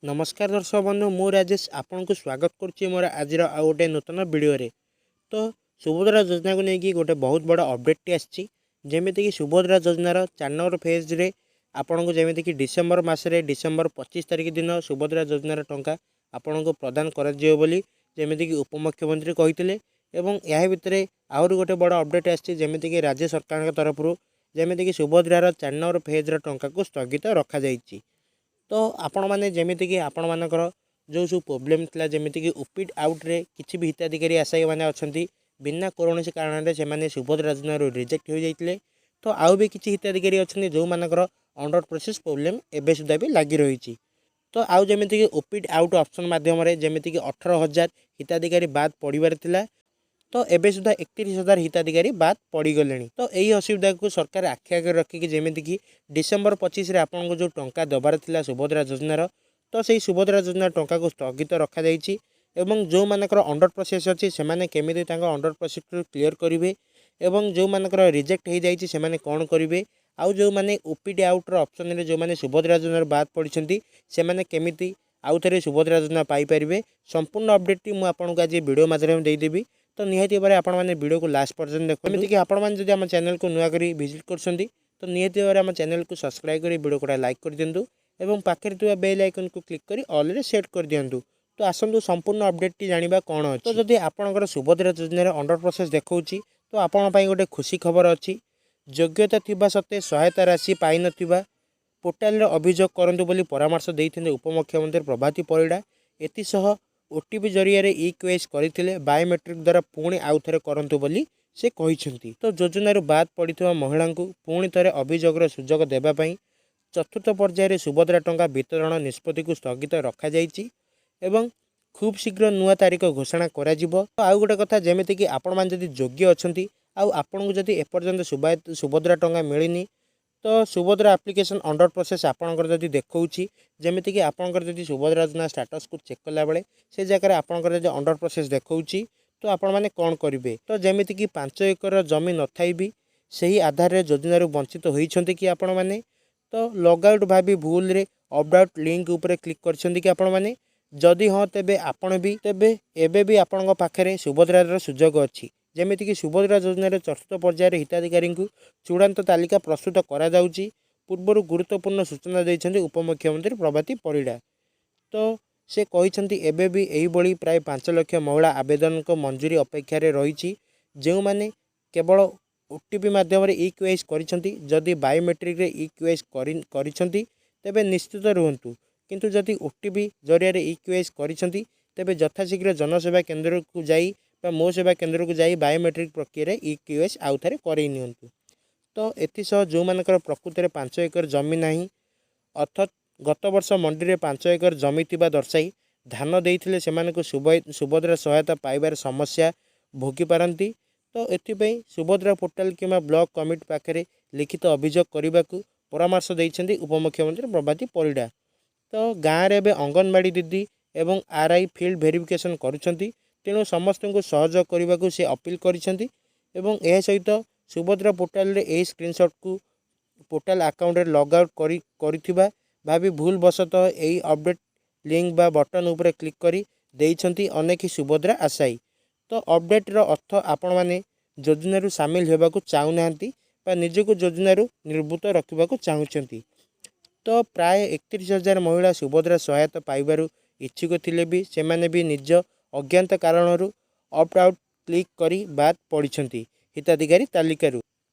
ନମସ୍କାର ଦର୍ଶକ ବନ୍ଧୁ, ମୁଁ ରାଜେଶ ଆପଣଙ୍କୁ ସ୍ୱାଗତ କରୁଛି ମୋର ଆଜିର ଆଉ ଗୋଟେ ନୂତନ ଭିଡ଼ିଓରେ। ତ ସୁଭଦ୍ରା ଯୋଜନାକୁ ନେଇକି ଗୋଟେ ବହୁତ ବଡ଼ ଅପଡ଼େଟ୍ଟି ଆସିଛି। ଯେମିତିକି ସୁଭଦ୍ରା ଯୋଜନାର 4 ନମ୍ବର ଫେଜ୍ରେ ଆପଣଙ୍କୁ ଯେମିତିକି ଡିସେମ୍ବର ମାସରେ, ଡିସେମ୍ବର 25 ତାରିଖ ଦିନ ସୁଭଦ୍ରା ଯୋଜନାର ଟଙ୍କା ଆପଣଙ୍କୁ ପ୍ରଦାନ କରାଯିବ ବୋଲି ଯେମିତିକି ଉପମୁଖ୍ୟମନ୍ତ୍ରୀ କହିଥିଲେ। ଏବଂ ଏହା ଭିତରେ ଆହୁରି ଗୋଟେ ବଡ଼ ଅପଡ଼େଟ୍ ଆସିଛି, ଯେମିତିକି ରାଜ୍ୟ ସରକାରଙ୍କ ତରଫରୁ ଯେମିତିକି ସୁଭଦ୍ରାର 4 ନମ୍ବର ଫେଜ୍ର ଟଙ୍କାକୁ ସ୍ଥଗିତ ରଖାଯାଇଛି। ତ ଆପଣମାନେ ଯେମିତିକି ଆପଣମାନଙ୍କର ଯେଉଁ ସବୁ ପ୍ରୋବ୍ଲେମ୍ ଥିଲା, ଯେମିତିକି ଅପ୍ଟ ଆଉଟ୍ରେ କିଛି ବି ହିତାଧିକାରୀ ଆଶାୟୀମାନେ ଅଛନ୍ତି, ବିନା କୌଣସି କାରଣରେ ସେମାନେ ସୁଭଦ୍ରା ଯୋଜନାରୁ ରିଜେକ୍ଟ ହୋଇଯାଇଥିଲେ। ତ ଆଉ ବି କିଛି ହିତାଧିକାରୀ ଅଛନ୍ତି, ଯେଉଁମାନଙ୍କର ଅଣ୍ଡର ପ୍ରୋସେସ୍ ପ୍ରୋବ୍ଲେମ୍ ଏବେ ସୁଦ୍ଧା ବି ଲାଗି ରହିଛି। ତ ଆଉ ଯେମିତିକି ଅପ୍ଟ ଆଉଟ୍ ଅପସନ୍ ମାଧ୍ୟମରେ ଯେମିତିକି 18,000 ହିତାଧିକାରୀ ବାଦ୍ ପଡ଼ିବାର ଥିଲା, ତ ଏବେ ସୁଦ୍ଧା 31,000 ହିତାଧିକାରୀ ବାଦ୍ ପଡ଼ିଗଲେଣି। ତ ଏହି ଅସୁବିଧାକୁ ସରକାର ଆଖି ଆଗରେ ରଖିକି ଯେମିତିକି ଡିସେମ୍ବର 25ରେ ଆପଣଙ୍କୁ ଯେଉଁ ଟଙ୍କା ଦେବାର ଥିଲା ସୁଭଦ୍ରା ଯୋଜନାର, ତ ସେଇ ସୁଭଦ୍ରା ଯୋଜନା ଟଙ୍କାକୁ ସ୍ଥଗିତ ରଖାଯାଇଛି। ଏବଂ ଯେଉଁମାନଙ୍କର ଅଣ୍ଡର ପ୍ରୋସେସ୍ ଅଛି, ସେମାନେ କେମିତି ତାଙ୍କ ଅଣ୍ଡର ପ୍ରୋସେସ୍କୁ କ୍ଲିୟର୍ କରିବେ ଏବଂ ଯେଉଁମାନଙ୍କର ରିଜେକ୍ଟ ହୋଇଯାଇଛି ସେମାନେ କ'ଣ କରିବେ, ଆଉ ଯେଉଁମାନେ ଅପ୍ଟ ଆଉଟ୍ର ଅପସନ୍ରେ ଯେଉଁମାନେ ସୁଭଦ୍ରା ଯୋଜନାରୁ ବାଦ୍ ପଡ଼ିଛନ୍ତି, ସେମାନେ କେମିତି ଆଉ ଥରେ ସୁଭଦ୍ରା ଯୋଜନା ପାଇପାରିବେ, ସମ୍ପୂର୍ଣ୍ଣ ଅପଡ଼େଟ୍ଟି ମୁଁ ଆପଣଙ୍କୁ ଆଜି ଭିଡ଼ିଓ ମାଧ୍ୟମରେ ଦେଇଦେବି। ତ ନିହାତି ଭାବରେ ଆପଣମାନେ ଭିଡ଼ିଓକୁ ଲାଷ୍ଟ ପର୍ଯ୍ୟନ୍ତ ଦେଖନ୍ତୁ। ଏମିତିକି ଆପଣମାନେ ଯଦି ଆମ ଚ୍ୟାନେଲକୁ ନୂଆ କରି ଭିଜିଟ୍ କରୁଛନ୍ତି, ତ ନିହାତି ଭାବରେ ଆମ ଚ୍ୟାନେଲକୁ ସବସ୍କ୍ରାଇବ୍ କରି ଭିଡ଼ିଓକୁ ଲାଇକ୍ କରିଦିଅନ୍ତୁ ଏବଂ ପାଖରେ ଥିବା ବେଲ୍ ଆଇକନ୍କୁ କ୍ଲିକ୍ କରି ଅଲ୍ରେ ସେଟ୍ କରିଦିଅନ୍ତୁ। ତ ଆସନ୍ତୁ, ସମ୍ପୂର୍ଣ୍ଣ ଅପଡ଼େଟ୍ଟି ଜାଣିବା କ'ଣ ଅଛି। ତ ଯଦି ଆପଣଙ୍କର ସୁଭଦ୍ରା ଯୋଜନାରେ ଅଣ୍ଡର ପ୍ରୋସେସ୍ ଦେଖାଉଛି, ତ ଆପଣଙ୍କ ପାଇଁ ଗୋଟେ ଖୁସି ଖବର ଅଛି। ଯୋଗ୍ୟତା ଥିବା ସତ୍ତ୍ୱେ ସହାୟତା ରାଶି ପାଇନଥିବା ପୋର୍ଟାଲରେ ଅଭିଯୋଗ କରନ୍ତୁ ବୋଲି ପରାମର୍ଶ ଦେଇଛନ୍ତି ଉପମୁଖ୍ୟମନ୍ତ୍ରୀ ପ୍ରଭାତୀ ପରିଡ଼ା। ଏଥିସହ ଓଟିପି ଜରିଆରେ ଇ କେୱାଇସି କରିଥିଲେ ବାୟୋମେଟ୍ରିକ୍ ଦ୍ୱାରା ପୁଣି ଆଉଥରେ କରନ୍ତୁ ବୋଲି ସେ କହିଛନ୍ତି। ତ ଯୋଜନାରୁ ବାଦ୍ ପଡ଼ିଥିବା ମହିଳାଙ୍କୁ ପୁଣି ଥରେ ଅଭିଯୋଗର ସୁଯୋଗ ଦେବା ପାଇଁ ଚତୁର୍ଥ ପର୍ଯ୍ୟାୟରେ ସୁଭଦ୍ରା ଟଙ୍କା ବିତରଣ ନିଷ୍ପତ୍ତିକୁ ସ୍ଥଗିତ ରଖାଯାଇଛି ଏବଂ ଖୁବ୍ ଶୀଘ୍ର ନୂଆ ତାରିଖ ଘୋଷଣା କରାଯିବ। ଆଉ ଗୋଟେ କଥା, ଯେମିତିକି ଆପଣମାନେ ଯଦି ଯୋଗ୍ୟ ଅଛନ୍ତି ଆଉ ଆପଣଙ୍କୁ ଯଦି ଏପର୍ଯ୍ୟନ୍ତ ସୁଭଦ୍ରା ଟଙ୍କା ମିଳିନି, ତ ସୁଭଦ୍ରା ଆପ୍ଲିକେସନ୍ ଅଣ୍ଡର ପ୍ରୋସେସ୍ ଆପଣଙ୍କର ଯଦି ଦେଖାଉଛି, ଯେମିତିକି ଆପଣଙ୍କର ଯଦି ସୁଭଦ୍ରା ଯୋଜନା ଷ୍ଟାଟସ୍କୁ ଚେକ୍ କଲାବେଳେ ସେ ଜାଗାରେ ଆପଣଙ୍କର ଯଦି ଅଣ୍ଡର ପ୍ରୋସେସ୍ ଦେଖାଉଛି, ତ ଆପଣମାନେ କ'ଣ କରିବେ? ତ ଯେମିତିକି 5 ଏକର ଜମି ନଥାଇ ବି ସେହି ଆଧାରରେ ଯୋଜନାରୁ ବଞ୍ଚିତ ହୋଇଛନ୍ତି କି ଆପଣମାନେ? ତ ଲଗ୍ ଆଉଟ୍ ଭାବି ଭୁଲରେ ଅପ୍ଟ ଆଉଟ୍ ଲିଙ୍କ୍ ଉପରେ କ୍ଲିକ୍ କରିଛନ୍ତି କି ଆପଣମାନେ? ଯଦି ହଁ, ତେବେ ଆପଣ ବି ତେବେ ଏବେ ବି ଆପଣଙ୍କ ପାଖରେ ସୁଭଦ୍ରାର ସୁଯୋଗ ଅଛି। ଯେମିତିକି ସୁଭଦ୍ରା ଯୋଜନାରେ ଚତୁର୍ଥ ପର୍ଯ୍ୟାୟରେ ହିତାଧିକାରୀଙ୍କୁ ଚୂଡ଼ାନ୍ତ ତାଲିକା ପ୍ରସ୍ତୁତ କରାଯାଉଛି, ପୂର୍ବରୁ ଗୁରୁତ୍ୱପୂର୍ଣ୍ଣ ସୂଚନା ଦେଇଛନ୍ତି ଉପମୁଖ୍ୟମନ୍ତ୍ରୀ ପ୍ରଭାତୀ ପରିଡ଼ା। ତ ସେ କହିଛନ୍ତି, ଏବେ ବି ଏହିଭଳି ପ୍ରାୟ 5 ଲକ୍ଷ ମହିଳା ଆବେଦନଙ୍କ ମଞ୍ଜୁରୀ ଅପେକ୍ଷାରେ ରହିଛି, ଯେଉଁମାନେ କେବଳ ଓଟିପି ମାଧ୍ୟମରେ ଇ କେୱାଇସି କରିଛନ୍ତି। ଯଦି ବାୟୋମେଟ୍ରିକ୍ରେ ଇ କେୱାଇସି କରିଛନ୍ତି, ତେବେ ନିଶ୍ଚିତ ରୁହନ୍ତୁ। କିନ୍ତୁ ଯଦି ଓଟିପି ଜରିଆରେ ଇ କେୱାଇସି କରିଛନ୍ତି, ତେବେ ଯଥାଶୀଘ୍ର ଜନସେବା କେନ୍ଦ୍ରକୁ ଯାଇ ବା ମୋ ସେବା କେନ୍ଦ୍ରକୁ ଯାଇ ବାୟୋମେଟ୍ରିକ୍ ପ୍ରକ୍ରିୟାରେ ଇ କେୱାଇସି ଆଉ ଥରେ କରାଇ ନିଅନ୍ତୁ। ତ ଏଥିସହ ଯେଉଁମାନଙ୍କର ପ୍ରକୃତରେ 5 ଏକର ଜମି ନାହିଁ, ଅର୍ଥାତ୍ ଗତ ବର୍ଷ ମଣ୍ଡିରେ 5 ଏକର ଜମି ଥିବା ଦର୍ଶାଇ ଧାନ ଦେଇଥିଲେ, ସେମାନଙ୍କୁ ସୁଭଦ୍ରା ସହାୟତା ପାଇବାରେ ସମସ୍ୟା ଭୋଗିପାରନ୍ତି। ତ ଏଥିପାଇଁ ସୁଭଦ୍ରା ପୋର୍ଟାଲ କିମ୍ବା ବ୍ଲକ କମିଟି ପାଖରେ ଲିଖିତ ଅଭିଯୋଗ କରିବାକୁ ପରାମର୍ଶ ଦେଇଛନ୍ତି ଉପମୁଖ୍ୟମନ୍ତ୍ରୀ ପ୍ରଭାତୀ ପରିଡ଼ା। ତ ଗାଁରେ ଏବେ ଅଙ୍ଗନବାଡ଼ି ଦିଦି ଏବଂ ଆର୍ଆଇ ଫିଲ୍ଡ ଭେରିଫିକେସନ୍ କରୁଛନ୍ତି, ତେଣୁ ସମସ୍ତଙ୍କୁ ସହଯୋଗ କରିବାକୁ ସେ ଅପିଲ କରିଛନ୍ତି। ଏବଂ ଏହା ସହିତ ସୁଭଦ୍ରା ପୋର୍ଟାଲରେ ଏହି ସ୍କ୍ରିନସଟ୍କୁ ପୋର୍ଟାଲ ଆକାଉଣ୍ଟରେ ଲଗ୍ ଆଉଟ୍ କରିଥିବା ଭାବି ଭୁଲବଶତଃ ଏହି ଅପଡ଼େଟ୍ ଲିଙ୍କ ବା ବଟନ୍ ଉପରେ କ୍ଲିକ୍ କରି ଦେଇଛନ୍ତି ଅନେକ ସୁଭଦ୍ରା ଆଶାୟୀ। ତ ଅପଡ଼େଟ୍ର ଅର୍ଥ ଆପଣମାନେ ଯୋଜନାରୁ ସାମିଲ ହେବାକୁ ଚାହୁଁନାହାନ୍ତି ବା ନିଜକୁ ଯୋଜନାରୁ ନିବୃତ୍ତ ରଖିବାକୁ ଚାହୁଁଛନ୍ତି। ତ ପ୍ରାୟ 31,000 ମହିଳା ସୁଭଦ୍ରା ସହାୟତା ପାଇବାରୁ ଇଚ୍ଛୁକ ଥିଲେ ବି ସେମାନେ ବି ନିଜ ଅଜ୍ଞାତ କାରଣରୁ ଅପ୍ଟ ଆଉଟ୍ କ୍ଲିକ୍ କରି ବାଦ୍ ପଡ଼ିଛନ୍ତି ହିତାଧିକାରୀ ତାଲିକାରୁ।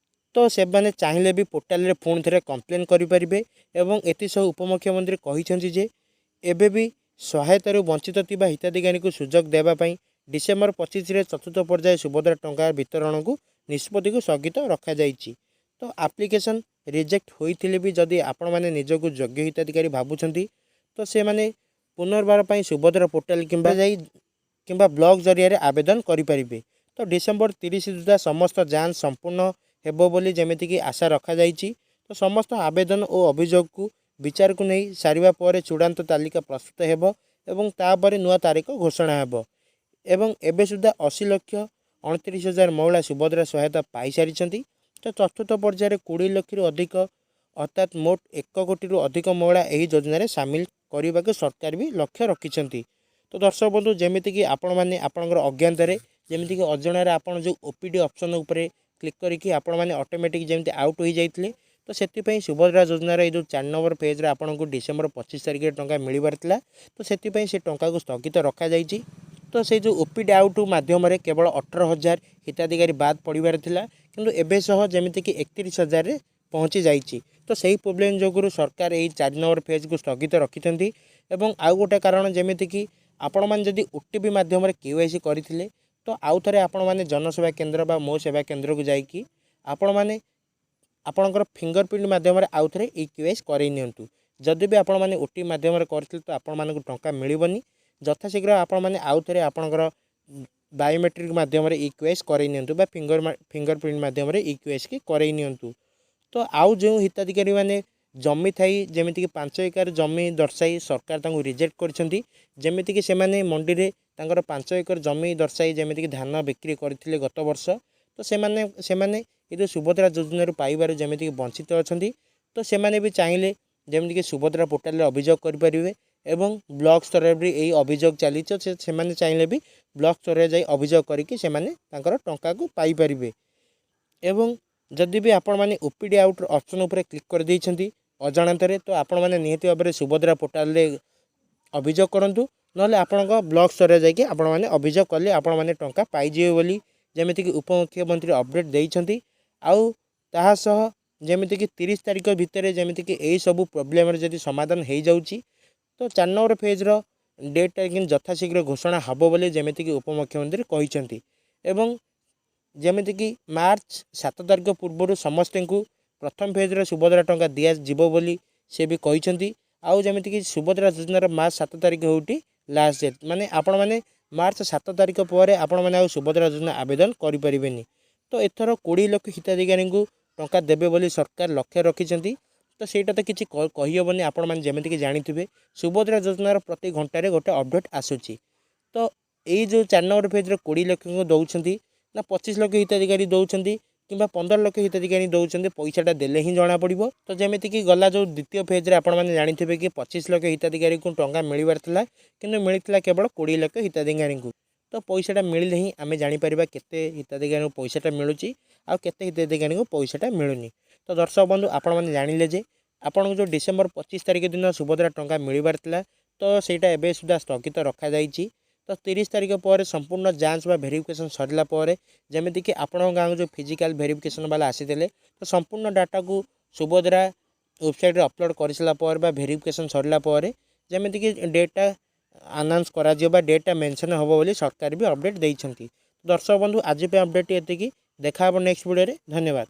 ତ ସେମାନେ ଚାହିଁଲେ ବି ପୋର୍ଟାଲରେ ପୁଣି ଥରେ କମ୍ପ୍ଲେନ୍ କରିପାରିବେ। ଏବଂ ଏଥିସହ ଉପମୁଖ୍ୟମନ୍ତ୍ରୀ କହିଛନ୍ତି ଯେ ଏବେ ବି ସହାୟତାରୁ ବଞ୍ଚିତ ଥିବା ହିତାଧିକାରୀଙ୍କୁ ସୁଯୋଗ ଦେବା ପାଇଁ ଡିସେମ୍ବର 25ରେ ଚତୁର୍ଥ ପର୍ଯ୍ୟାୟ ସୁଭଦ୍ରା ଟଙ୍କା ବିତରଣକୁ ନିଷ୍ପତ୍ତିକୁ ସ୍ଥଗିତ ରଖାଯାଇଛି। ତ ଆପ୍ଲିକେସନ୍ ରିଜେକ୍ଟ ହୋଇଥିଲେ ବି ଯଦି ଆପଣମାନେ ନିଜକୁ ଯୋଗ୍ୟ ହିତାଧିକାରୀ ଭାବୁଛନ୍ତି, ତ ସେମାନେ ପୁନର୍ବାର ପାଇଁ ସୁଭଦ୍ରା ପୋର୍ଟାଲ କିମ୍ବା ଯାଇ କିମ୍ବା ବ୍ଲକ ଜରିଆରେ ଆବେଦନ କରିପାରିବେ। ତ ଡିସେମ୍ବର 30 ସୁଦ୍ଧା ସମସ୍ତ ଯାଞ୍ଚ ସମ୍ପୂର୍ଣ୍ଣ ହେବ ବୋଲି ଯେମିତିକି ଆଶା ରଖାଯାଇଛି। ତ ସମସ୍ତ ଆବେଦନ ଓ ଅଭିଯୋଗକୁ ବିଚାରକୁ ନେଇ ସାରିବା ପରେ ଚୂଡ଼ାନ୍ତ ତାଲିକା ପ୍ରସ୍ତୁତ ହେବ ଏବଂ ତାପରେ ନୂଆ ତାରିଖ ଘୋଷଣା ହେବ। ଏବଂ ଏବେ ସୁଦ୍ଧା 80,29,000 ମହିଳା ସୁଭଦ୍ରା ସହାୟତା ପାଇସାରିଛନ୍ତି। ତ ଚତୁର୍ଥ ପର୍ଯ୍ୟାୟରେ 20 ଲକ୍ଷରୁ ଅଧିକ ଅର୍ଥାତ୍ ମୋଟ 1 କୋଟିରୁ ଅଧିକ ମହିଳା ଏହି ଯୋଜନାରେ ସାମିଲ କରିବାକୁ ସରକାର ବି ଲକ୍ଷ୍ୟ ରଖିଛନ୍ତି। ତ ଦର୍ଶକ ବନ୍ଧୁ, ଯେମିତିକି ଆପଣମାନେ ଆପଣଙ୍କର ଅଜ୍ଞାତରେ, ଯେମିତିକି ଅଜଣାରେ ଆପଣ ଯେଉଁ ଓପିଡି ଅପସନ୍ ଉପରେ କ୍ଲିକ୍ କରିକି ଆପଣମାନେ ଅଟୋମେଟିକ୍ ଯେମିତି ଆଉଟ୍ ହୋଇଯାଇଥିଲେ, ତ ସେଥିପାଇଁ ସୁଭଦ୍ରା ଯୋଜନାର ଏଇ ଯେଉଁ 4 ନମ୍ବର ଫେଜ୍ରେ ଆପଣଙ୍କୁ ଡିସେମ୍ବର 25 ତାରିଖରେ ଟଙ୍କା ମିଳିବାର ଥିଲା, ତ ସେଥିପାଇଁ ସେ ଟଙ୍କାକୁ ସ୍ଥଗିତ ରଖାଯାଇଛି। ତ ସେଇ ଯେଉଁ ଓପିଡି ଆଉଟ୍ ମାଧ୍ୟମରେ କେବଳ 18,000 ହିତାଧିକାରୀ ବାଦ ପଡ଼ିବାର ଥିଲା, କିନ୍ତୁ ଏବେ ସହ ଯେମିତିକି 31,000ରେ ପହଞ୍ଚି ଯାଇଛି। ତ ସେଇ ପ୍ରୋବ୍ଲେମ୍ ଯୋଗୁଁ ସରକାର ଏଇ 4 ନମ୍ବର ଫେଜ୍କୁ ସ୍ଥଗିତ ରଖିଛନ୍ତି। ଏବଂ ଆଉ ଗୋଟେ କାରଣ, ଯେମିତିକି ଆପଣମାନେ ଯଦି ଓଟିପି ମାଧ୍ୟମରେ କେୱାଇସି କରିଥିଲେ, ତ ଆଉ ଥରେ ଆପଣମାନେ ଜନସେବା କେନ୍ଦ୍ର ବା ମୋ ସେବା କେନ୍ଦ୍ରକୁ ଯାଇକି ଆପଣମାନେ ଆପଣଙ୍କର ଫିଙ୍ଗର ପ୍ରିଣ୍ଟ ମାଧ୍ୟମରେ ଆଉ ଥରେ ଇ କେୱାଇସି କରାଇ ନିଅନ୍ତୁ। ଯଦି ବି ଆପଣମାନେ ଓଟିପି ମାଧ୍ୟମରେ କରିଥିଲେ, ତ ଆପଣମାନଙ୍କୁ ଟଙ୍କା ମିଳିବନି। ଯଥାଶୀଘ୍ର ଆପଣମାନେ ଆଉ ଥରେ ଆପଣଙ୍କର ବାୟୋମେଟ୍ରିକ୍ ମାଧ୍ୟମରେ ଇ କେୱାଇସି କରାଇ ନିଅନ୍ତୁ ବା ଫିଙ୍ଗର ପ୍ରିଣ୍ଟ ମାଧ୍ୟମରେ ଇ କେୱାଇସି କରାଇ ନିଅନ୍ତୁ। ତ ଆଉ ଯେଉଁ ହିତାଧିକାରୀମାନେ ଜମି ଥାଇ, ଯେମିତିକି 5 ଏକର ଜମି ଦର୍ଶାଇ ସରକାର ତାଙ୍କୁ ରିଜେକ୍ଟ କରିଛନ୍ତି, ଯେମିତିକି ସେମାନେ ମଣ୍ଡିରେ ତାଙ୍କର 5 ଏକର ଜମି ଦର୍ଶାଇ ଯେମିତିକି ଧାନ ବିକ୍ରି କରିଥିଲେ ଗତ ବର୍ଷ, ତ ସେମାନେ ସେମାନେ ଏ ଯେଉଁ ସୁଭଦ୍ରା ଯୋଜନାରୁ ପାଇବାରୁ ଯେମିତିକି ବଞ୍ଚିତ ଅଛନ୍ତି, ତ ସେମାନେ ବି ଚାହିଁଲେ ଯେମିତିକି ସୁଭଦ୍ରା ପୋର୍ଟାଲରେ ଅଭିଯୋଗ କରିପାରିବେ। ଏବଂ ବ୍ଲକ ସ୍ତରରେ ବି ଏଇ ଅଭିଯୋଗ ଚାଲିଛି। ସେମାନେ ଚାହିଁଲେ ବି ବ୍ଲକ ସ୍ତରରେ ଯାଇ ଅଭିଯୋଗ କରିକି ସେମାନେ ତାଙ୍କର ଟଙ୍କାକୁ ପାଇପାରିବେ। ଏବଂ ଯଦି ବି ଆପଣମାନେ ଓପିଡି ଆଉଟ୍ ଅପସନ୍ ଉପରେ କ୍ଲିକ୍ କରିଦେଇଛନ୍ତି ଅଜାଣତରେ, ତ ଆପଣମାନେ ନିହାତି ଭାବରେ ସୁଭଦ୍ରା ପୋର୍ଟାଲରେ ଅଭିଯୋଗ କରନ୍ତୁ, ନହେଲେ ଆପଣଙ୍କ ବ୍ଲକ ସ୍ତରରେ ଯାଇକି ଆପଣମାନେ ଅଭିଯୋଗ କଲେ ଆପଣମାନେ ଟଙ୍କା ପାଇଯିବେ ବୋଲି ଯେମିତିକି ଉପମୁଖ୍ୟମନ୍ତ୍ରୀ ଅପଡ଼େଟ୍ ଦେଇଛନ୍ତି। ଆଉ ତାହା ସହ ଯେମିତିକି 30 ତାରିଖ ଭିତରେ ଯେମିତିକି ଏଇସବୁ ପ୍ରୋବ୍ଲେମର ଯଦି ସମାଧାନ ହେଇଯାଉଛି, ତ 4 ନମ୍ବର ଫେଜ୍ର ଡେଟ୍ଟା କିନ୍ତୁ ଯଥାଶୀଘ୍ର ଘୋଷଣା ହେବ ବୋଲି ଯେମିତିକି ଉପମୁଖ୍ୟମନ୍ତ୍ରୀ କହିଛନ୍ତି। ଏବଂ ଯେମିତିକି ମାର୍ଚ୍ଚ 7 ତାରିଖ ପୂର୍ବରୁ ସମସ୍ତଙ୍କୁ ପ୍ରଥମ ଫେଜ୍ର ସୁଭଦ୍ରା ଟଙ୍କା ଦିଆଯିବ ବୋଲି ସେ ବି କହିଛନ୍ତି। ଆଉ ଯେମିତିକି ସୁଭଦ୍ରା ଯୋଜନାର ମାର୍ଚ୍ଚ 7 ତାରିଖ ହେଉଛି ଲାଷ୍ଟ ଡେଟ୍, ମାନେ ଆପଣମାନେ ମାର୍ଚ୍ଚ 7 ତାରିଖ ପରେ ଆପଣମାନେ ଆଉ ସୁଭଦ୍ରା ଯୋଜନା ଆବେଦନ କରିପାରିବେନି। ତ ଏଥର 20 ଲକ୍ଷ ହିତାଧିକାରୀଙ୍କୁ ଟଙ୍କା ଦେବେ ବୋଲି ସରକାର ଲକ୍ଷ୍ୟ ରଖିଛନ୍ତି। ତ ସେଇଟା ତ କିଛି କହିହେବନି। ଆପଣମାନେ ଯେମିତିକି ଜାଣିଥିବେ, ସୁଭଦ୍ରା ଯୋଜନାର ପ୍ରତି ଘଣ୍ଟାରେ ଗୋଟେ ଅପଡ଼େଟ୍ ଆସୁଛି। ତ ଏଇ ଯେଉଁ 4 ନମ୍ବର ଫେଜ୍ରେ 20 ଲକ୍ଷଙ୍କୁ ଦେଉଛନ୍ତି ନା 25 ଲକ୍ଷ ହିତାଧିକାରୀ ଦେଉଛନ୍ତି କିମ୍ବା 15 ଲକ୍ଷ ହିତାଧିକାରୀ ଦେଉଛନ୍ତି, ପଇସାଟା ଦେଲେ ହିଁ ଜଣାପଡ଼ିବ। ତ ଯେମିତିକି ଗଲା ଯେଉଁ ଦ୍ୱିତୀୟ ଫେଜ୍ରେ ଆପଣମାନେ ଜାଣିଥିବେ କି 25 ଲକ୍ଷ ହିତାଧିକାରୀଙ୍କୁ ଟଙ୍କା ମିଳିବାର ଥିଲା, କିନ୍ତୁ ମିଳିଥିଲା କେବଳ 20 ଲକ୍ଷ ହିତାଧିକାରୀଙ୍କୁ। ତ ପଇସାଟା ମିଳିଲେ ହିଁ ଆମେ ଜାଣିପାରିବା କେତେ ହିତାଧିକାରୀଙ୍କୁ ପଇସାଟା ମିଳୁଛି ଆଉ କେତେ ହିତାଧିକାରୀଙ୍କୁ ପଇସାଟା ମିଳୁନି। ତ ଦର୍ଶକ ବନ୍ଧୁ, ଆପଣମାନେ ଜାଣିଲେ ଯେ ଆପଣଙ୍କୁ ଯେଉଁ ଡିସେମ୍ବର 25 ତାରିଖ ଦିନ ସୁଭଦ୍ରା ଟଙ୍କା ମିଳିବାର ଥିଲା, ତ ସେଇଟା ଏବେ ସୁଦ୍ଧା ସ୍ଥଗିତ ରଖାଯାଇଛି। ତ 30 ତାରିଖ ପରେ ସମ୍ପୂର୍ଣ୍ଣ ଯାଞ୍ଚ ବା ଭେରିଫିକେସନ୍ ସରିଲା ପରେ, ଯେମିତିକି ଆପଣଙ୍କ ଗାଁକୁ ଯେଉଁ ଫିଜିକାଲ୍ ଭେରିଫିକେସନ୍ ବାଲା ଆସିଥିଲେ, ତ ସମ୍ପୂର୍ଣ୍ଣ ଡାଟାକୁ ସୁଭଦ୍ରା ୱେବସାଇଟ୍ରେ ଅପଲୋଡ଼ କରିସାରିଲା ପରେ ବା ଭେରିଫିକେସନ୍ ସରିଲା ପରେ ଯେମିତିକି ଡେଟ୍ଟା ଆନାଉନ୍ସ କରାଯିବ ବା ଡେଟ୍ଟା ମେନସନ୍ ହେବ ବୋଲି ସରକାର ବି ଅପଡ଼େଟ୍ ଦେଇଛନ୍ତି। ଦର୍ଶକ ବନ୍ଧୁ, ଆଜି ପାଇଁ ଅପଡ଼େଟ୍ ଏତିକି। ଦେଖା ହେବ ନେକ୍ସଟ ଭିଡ଼ିଓରେ। ଧନ୍ୟବାଦ।